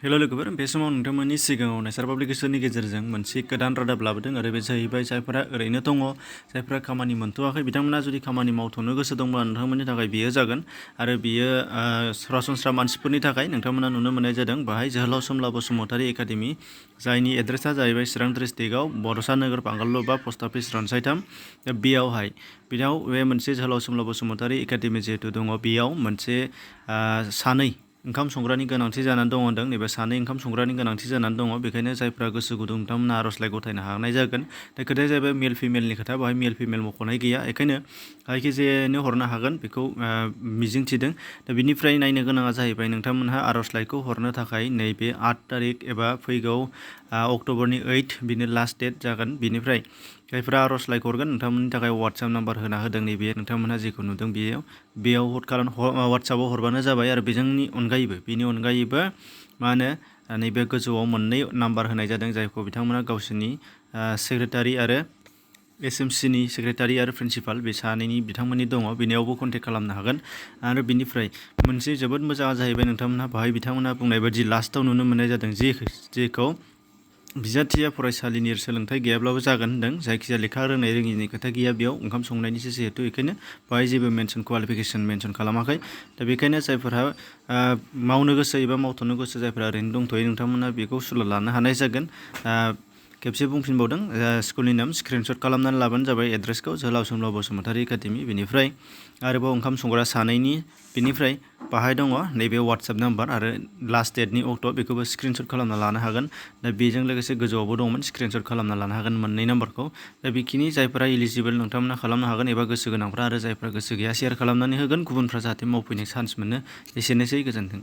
हेल' लोगोफोर बे समाव नोंथांमोननि सिगाङाव नेचार पाब्लिकेशननि गेजेरजों मोनसे गोदान रादाब लाबोदों आरो बे जाहैबाय जायफोरा ओरैनो दङ जायफोरा खामानि मोनथ'वाखै बिथांमोना जुदि खामानि मावथ'नो गोसो दंब्ला नोंथांमोननि थाखाय बियो जागोन आरो बियो सरासनस्रा मानसिफोरनि थाखाय नोंथांमोना नुनो मोननाय जादों बाहाय जोहोलाव सोमला बसुमतारी एकाडेमि जायनि एड्रेसा जाहैबाय चिरां डिस्ट्रिक्टआव बड'सा नोगोर बांगालल' बा पस्ट अफिस रनसायथाम बेयावहाय बे मोनसे जोहोलाव सोमला बसुमतारी एकाडेमि जिहेतु दङ बेयाव मोनसे सानै ओंखाम संग्रानि गोनांथि जानानै दङ होनदों नैबे सानै ओंखाम संग्रानि गोनांथि जानानै दङ बेखायनो जायफ्रा गोसो गुदुं बिथांमोना आर'जलाइ गथायनो हानाय जागोन दा खोथाया जाहैबाय मेल फिमेलनि खोथा बेवहाय मेल फिमेल मख'नाय गैया बेखायनो जायखिजायानो हरनो हागोन बेखौ मिजिंथिदों दा बिनिफ्राय नायनो गोनाङा जाहैबाय नोंथांमोनहा आर'जलाइखौ हरनो थाखाय नैबे 8 तारिख एबा फैगौ अक्ट'बरनि 8 बिनो लास्ट डेट जागोन बिनिफ्राय जायफ्रा आर'जलाइखौ हरगोन नोंथांमोननि थाखाय वाट्सएप नाम्बार होना होदों नैबे नोंथांमोनहा जेखौ नुदों बेयाव वाट्सएपआव हरबानो जाबाय आरो बेनि अनगायैबो मा होनो नैबे गोजौआव मोननै नाम्बार होनाय जादों जायखौ बिथांमोना गावसोरनि सेक्रेटारि आरो एसएमसिनि सेक्रेटारि आरो प्रिन्सिपाल बे सानैनि बिथांमोननि दङ बेनियावबो कन्टेक्ट खालामनो हागोन आरो बिनिफ्राय मोनसे जोबोद मोजाङा जाहैबाय नोंथांमोनहा बाहाय बिथांमोनहा बुंनाय बायदि लास्टाव नुनो मोननाय जादों जेखौ बिजाथिया फरायसालिनि सोलोंथाइ गैयाब्लाबो जागोन होनदों जायखिजाया लेखा रोंनाय रोङिनि खोथा गैया बेयाव ओंखाम संनायनिसो जिहेतु बेखायनो बाहाय जेबो क्वालिफिकेसन मेनसन खालामाखै दा बेखायनो जायफोरहा मावनो गोसो एबा मावथ'नो गोसो जायफोरा ओरैनो दंथ'यो नोंथांमोना बेखौ सुलाद लानो हानाय जागोन खेबसे बुंफिनबावदों स्कुलनि नाम स्क्रिनशट खालामनानै लाबानो जाबाय एड्रेसखौ जोहोलाव सोमला बसुमतारी एकाडेमि बेनिफ्राय आरोबाव ओंखाम संग्रा सानैनि बेनिफ्राय बाहाय दङ नैबे वाट्सएप नाम्बार आरो लास्ट डेटनि अक्ट' बेखौबो स्क्रिनशट खालामना लानो हागोन दा बेजों लोगोसे गोजौआवबो दंमोन स्क्रिनशट खालामना लानो हागोन मोननै नाम्बारखौ दा बेखिनि जायफोरा इलिजिबोल नोंथांमोना खालामनो हागोन एबा गोसो गोनांफ्रा आरो जायफ्रा गोसो गैया शेयार खालामनानै होगोन गुबुनफ्रा जाहाथे मावफैनो चान्स मोनो एसेनोसै गोजोन्थों।